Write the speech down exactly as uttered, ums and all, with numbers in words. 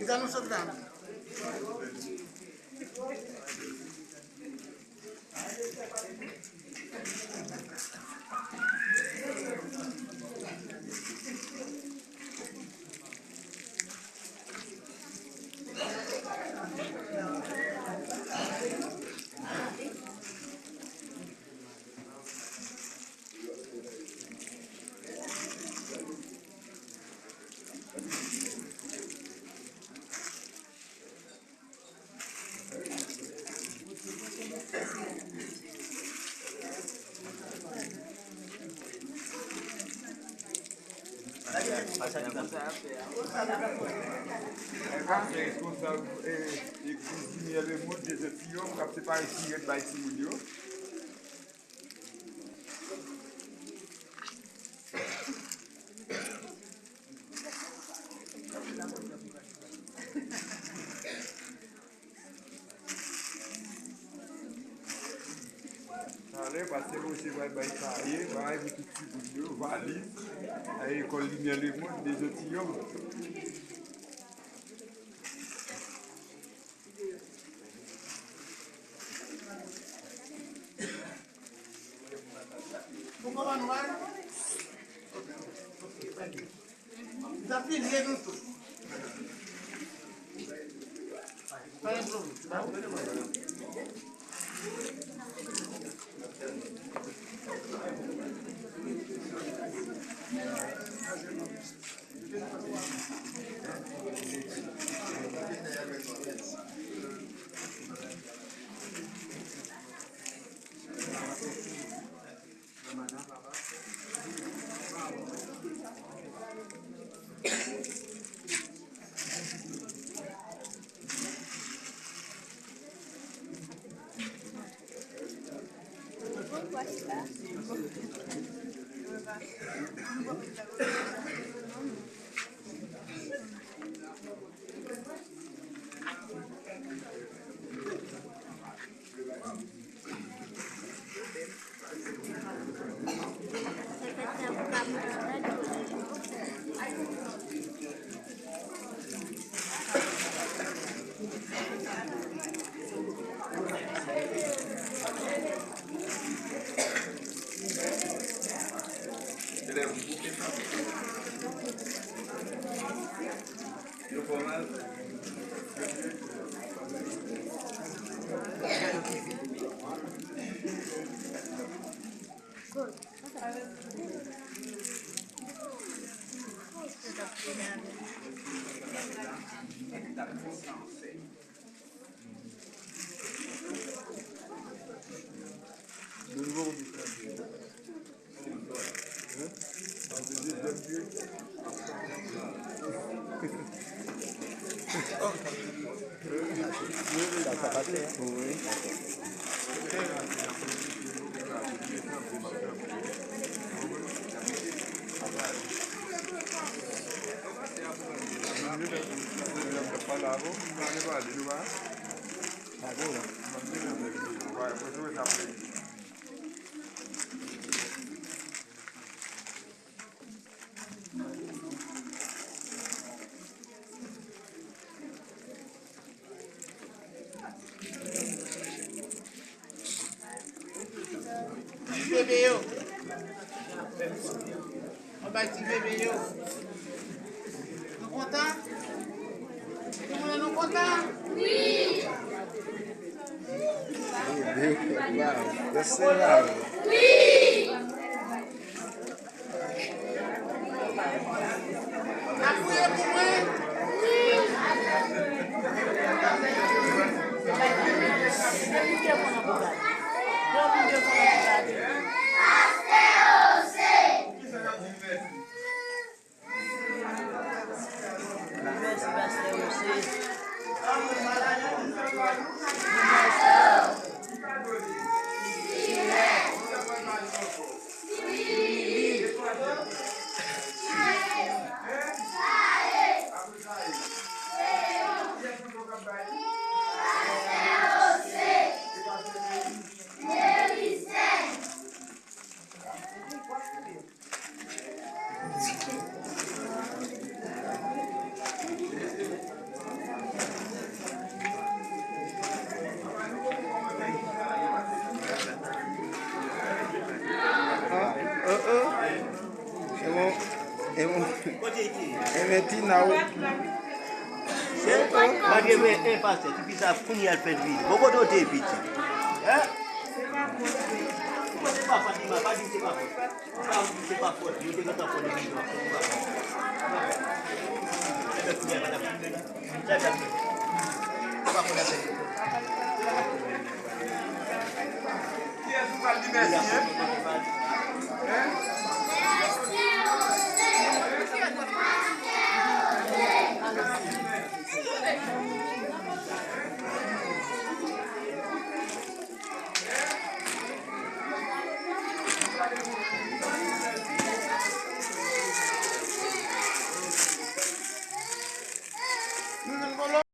Jan nou sot la. Sa se responsab, eh, legliz Limyè Lemonn de Zantiyòm k ap separe sirèt bay timoun yo. Talè, pastè Roger pral bay kaye, bagay pou tout timoun yo, valiz, a lekòl Limyè Lemonn de Zantiyòm. Pou kòman nou al? N ap filme nou tou. Pa gen pwoblèm. Elèv, ou bouke sa? Yo fò mal? Sa, sa pase, hein? Wi. Ti bebe yo. Mwen bay ti bebe yo. Nou kontan? Timoun, nou kontan? Wi! Wi! N ap priye pou mwen? Wi. Pastè Jose. Mèsi, Pastè Jose. E mwen, e men Tina, w- Malgre mwen enpasyan, tifi sa kounye a l fè l vini. Bon, kote w te ye piti? Hein? Se pa Fatima, pa di se pa fòt. Ou pa di se pa fòt, yo te gentan konnen li fòt. Se pa fòt. Kiyès ou pral di mèsi, hein? Hein?